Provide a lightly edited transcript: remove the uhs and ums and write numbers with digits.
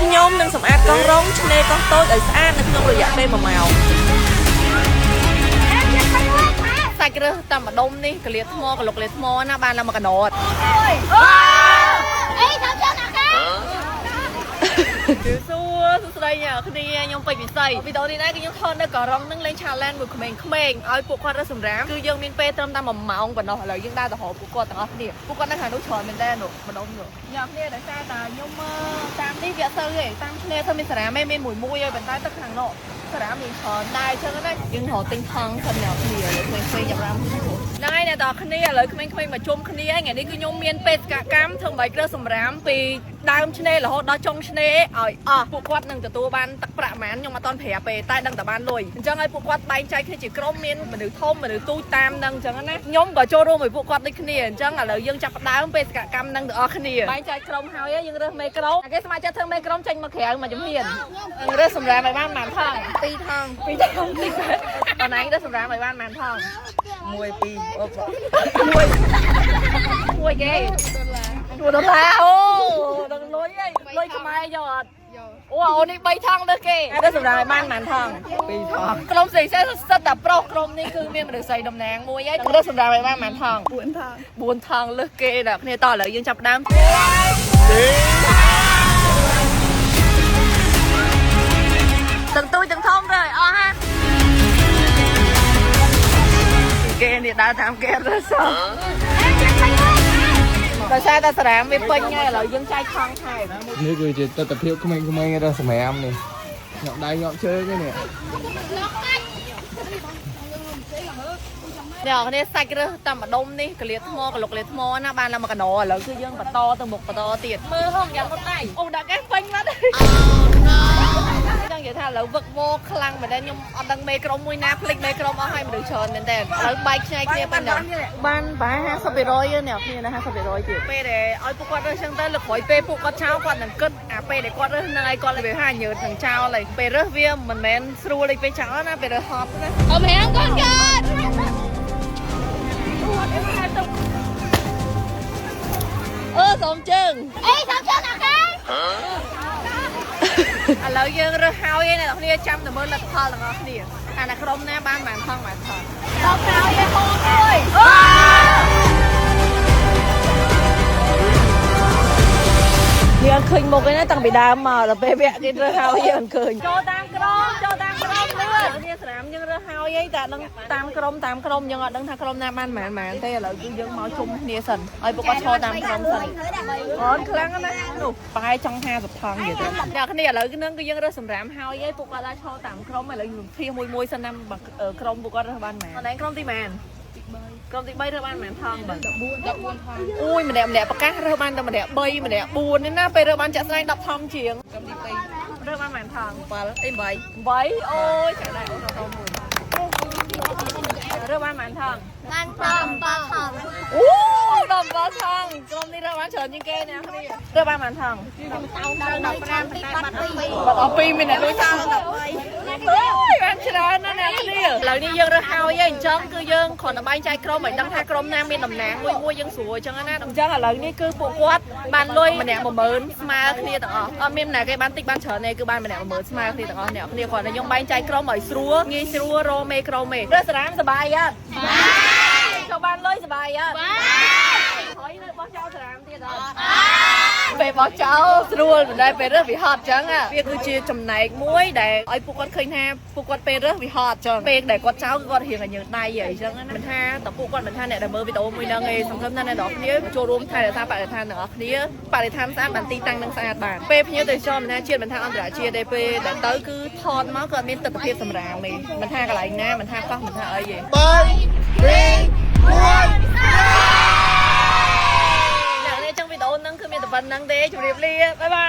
ខ្ញុំនឹងសម្អាតកោះរ៉ុងឆ្នេរកោះតូចឲ្យស្អាតនៅក្នុងរយៈពេល1ម៉ោងសាច់រើសតាមម្ដុំនេះកលៀតថ្មកលុកលៀតថ្មណាបានឡើងមកកណោត អីធ្វើចឹងណាគេ គឺសួរសួស្តីអ្នកគ្នាខ្ញុំពេជ្រពិសីវីដេអូនេះដែរគឺខ្ញុំថតនៅកោះរ៉ុងនឹងលេង challenge មួយក្មេងៗឲ្យពួកគាត់រើសសម្រាមគឺយើងមានពេលត្រឹមតែ1ម៉ោងប៉ុណ្ណោះឥឡូវយើងដើរទៅរកពួកគាត់ទាំងអស់គ្នាពួកគាត់នៅខាងនោះច្រើនមែនតើនោះម្ដុំនោះអ្នកគ្នាដោយសារតែខ្ញុំមើលតាមនេះវាអត់សូវទេតាមឆ្នេរធ្វើមានសារ៉ាមឯងមានមួយមួយហើយប៉ុន្តែទឹកខាងនោះសារ៉ាមមានច្រើនដែរអញ្ចឹងណាយើងរកទិញថង់សិនអ្នកគ្នាឥឡូវក្មេងៗចាប់រ៉ាំហ្នឹងហើយអ្នកទាំងអស់គ្នាឥឡូវក្មេងៗមកជុំគ្នាថ្ងៃនេះគឺខ្ញុំមានបេសកកម្មធ្វើម៉េចរើសសម្រាមពីដើមឆ្នេររហូតដល់ចុងឆ្នេរឲ្យអស់ពួកគាត់នឹងទទួលបានទឹកប្រាក់ប៉ុន្មានខ្ញុំអត់ទាន់ប្រាប់ទេតែដឹងតែបានលុយអញ្ចឹងឲ្យពួកគាត់បែងចែកគ្នាជាក្រុមមានមនុស្សធំមនុស្សទូចតាមនឹងអញ្ចឹងណាខ្ញុំក៏ចូលរួមឲ្យពួកគាត់ដូចគ្នាអញ្ចឹងឥឡូវយើងចាប់ផ្ដើមបេសកកម្មនឹងទាំងអស់គ្នាបែងចែកក្រុមហើយយើងរើសមេក្រុមគេស្ម័គ្រចិត្តធ្វើមេក្រុមចេញមកក្រៅមកជំហាននឹងរើសសម្រាមឲ្យបានប៉ុន្មានថង ពីរថង ពីរថងតិចអនឯងរើសសម្រាមឲ្យបានប៉ុន្មានថង 1 2អូ មួយមួយគេដុល្លារអូដឹងលុយហើយលុយខ្មែរយកអត់អូអូនេះ3ថងលើគេទៅសម្រាប់ឲ្យបានប៉ុន្មានថង 2ថង ក្រុមស្រីស្រីសិតតែប្រុសក្រុមនេះគឺមានមនុស្សស្រីតំណាងមួយហើយទៅសម្រាប់ឲ្យបានប៉ុន្មានថង 4ថង 4ថងលើសគេដល់គ្នាតឥឡូវយើងចាប់ផ្ដើមទាំងទូចទាំងធំទៅឲ្យអស់ហាគេនេះដើរតាមគេទៅសោះដោយសារតែសារ៉ាមវាពេញហើយឥឡូវយើងចែកថងថែម នេះគឺជាទស្សនភាពក្មេងៗរស់សម្រាមនេះញាក់ដៃញាក់ជើងនេះ អ្នកគ្នាសាច់រើសតាមម្ដុំនេះកលៀតថ្មកលុកលៀតថ្មណាបានឡើងមកកណោឥឡូវគឺយើងបន្តទៅមុខបន្តទៀតមើលហងយ៉ាងមុតដៃអូដាក់កេះពេញបាត់ចង់និយាយថាឥឡូវវឹកវរខ្លាំងមែនទេខ្ញុំអត់ដឹងមេក្រុមមួយណាភ្លេចមេក្រុមអស់ហើយមនុស្សច្រើនមែនទេឥឡូវបែកខ្ញែគ្នាពេញដល់បានប្រហែល50%អ្នកគ្នាណា50%ទៀតពេលដែលឲ្យពួកគាត់រើសចឹងទៅលើក្រោយពេលពួកគាត់ចោលគាត់នឹងគិតអាពេលដែលគាត់រើសនឹងឲ្យគាត់វាហាញើតនឹងចោលហើយពេលរើសវាមិនមែនស្រួលដូចពេលចោលណាពេលរើសហត់ណា អមហាងកូនកើត អឺសូមជើង អីធ្វើចឹងណាគេ ឥឡូវយើងរើសហើយឯអ្នកនរគ្នាចាំតែមើលលទ្ធផលទាំងអស់គ្នាអាណាក្រុមណាបានបានថងបានថងដល់ក្រោយឯងហូតមួយយើងអត់ឃើញមុខឯណាតាំងពីដើមមកដល់ពេលវគ្គគេរើសហើយយើងអត់ឃើញចូលតាមក្រុមចូលតាមក្រុមលឿនគ្នាស្រាមយើងរើសហើយឯងតែដឹងតាមក្រុមតាមក្រុមយើងអត់ដឹងថាក្រុមណាបានប៉ុន្មានទេឥឡូវគឺយើងមកជុំគ្នាសិនឲ្យពួកគាត់ឈរតាមក្រុមសិន អូនខ្លាំងណាស់នោះប្រហែលចង់50ថងនិយាយទៅអ្នកគ្នាឥឡូវហ្នឹងគឺយើងរើសសម្រាមហើយឯងពួកគាត់ដើរឈរតាមក្រុមឥឡូវយើងភៀសមួយមួយសិនណាក្រុមពួកគាត់រើសបានប៉ុន្មានអនឯងក្រុមទីប៉ុន្មានទី3ក្រុមទី3រើសបានប៉ុន្មានថងបាទ14 14ថងអូយម្នាក់ម្នាក់ប្រកាសរើសបានតែម្នាក់3ម្នាក់4នេះណាពេលរើសបានចាក់ស្ដែង10ថងជាងក្រុមទី2រើសបានប៉ុន្មានថង 7អី8 8អូយចាក់ដែរអូនតមួយរើសបានប៉ុន្មានថង បាន7ថង អូដល់7ថងក្រុមនេះរើសបានច្រើនជាងគេអ្នកគ្នារើសបានប៉ុន្មានថង ដល់15ទីបាត់2 បាត់អស់2មានអ្នកលួចថង13អូយបានច្រើនណាស់អ្នកគ្នាឥឡូវនេះយើងរើសហើយអញ្ចឹងគឺយើងគ្រាន់តែបែងចែកក្រុមឲ្យដឹងថាក្រុមណាមានតំណាងមួយមួយយើងស្រួលអញ្ចឹងណាអញ្ចឹងឥឡូវនេះគឺពួកគាត់បានលុយម្នាក់10000ស្មើគ្នាទាំងអស់អត់មានណាគេបានតិចបានច្រើនទេគឺបានម្នាក់10000ស្មើគ្នាទាំងអស់អ្នកគ្នាគ្រាន់តែយើងបែងចែកក្រុមឲ្យស្រួលងាយស្រួលរមេក្រុមឯងរើសសារ៉ាមសប្បាយអត់សប្បាយចូលបានលុយសប្បាយអត់សប្បាយហើយនៅបោះចោលសារ៉ាមទៀតអត់ ពេលបោះចោលស្រួលមិនដែរពេលរើសវាហត់ចឹងវាគឺជាចំណែកមួយដែលឲ្យពួកគាត់ឃើញថាពួកគាត់ពេលរើសវាហត់ចឹងពេលដែលគាត់ចោលគឺគាត់រៀងឲ្យញើដៃអីចឹងណាមិនថាតែពួកគាត់មិនថាអ្នកដែលមើលវីដេអូមួយហ្នឹងឯងសង្ឃឹមថាអ្នកទាំងអស់គ្នាចូលរួមថែរក្សាបរិស្ថានទាំងអស់គ្នាបរិស្ថានស្អាតបានទីតាំងនឹងស្អាតបានពេលភ្ញៀវទេសចរមិនថាជាតិមិនថាអន្តរជាតិទេពេលដែលទៅគឺថតមកគឺអត់មានទិដ្ឋភាពសម្រាមទេមិនថាកន្លែងណាមិនថាកោះមិនថាអីទេ 3 2 1 អ្នកនេះចឹងវីដេអូហ្នឹងគឺមានតែប៉ុណ្្នឹងទេជម្រាបលាបាយបា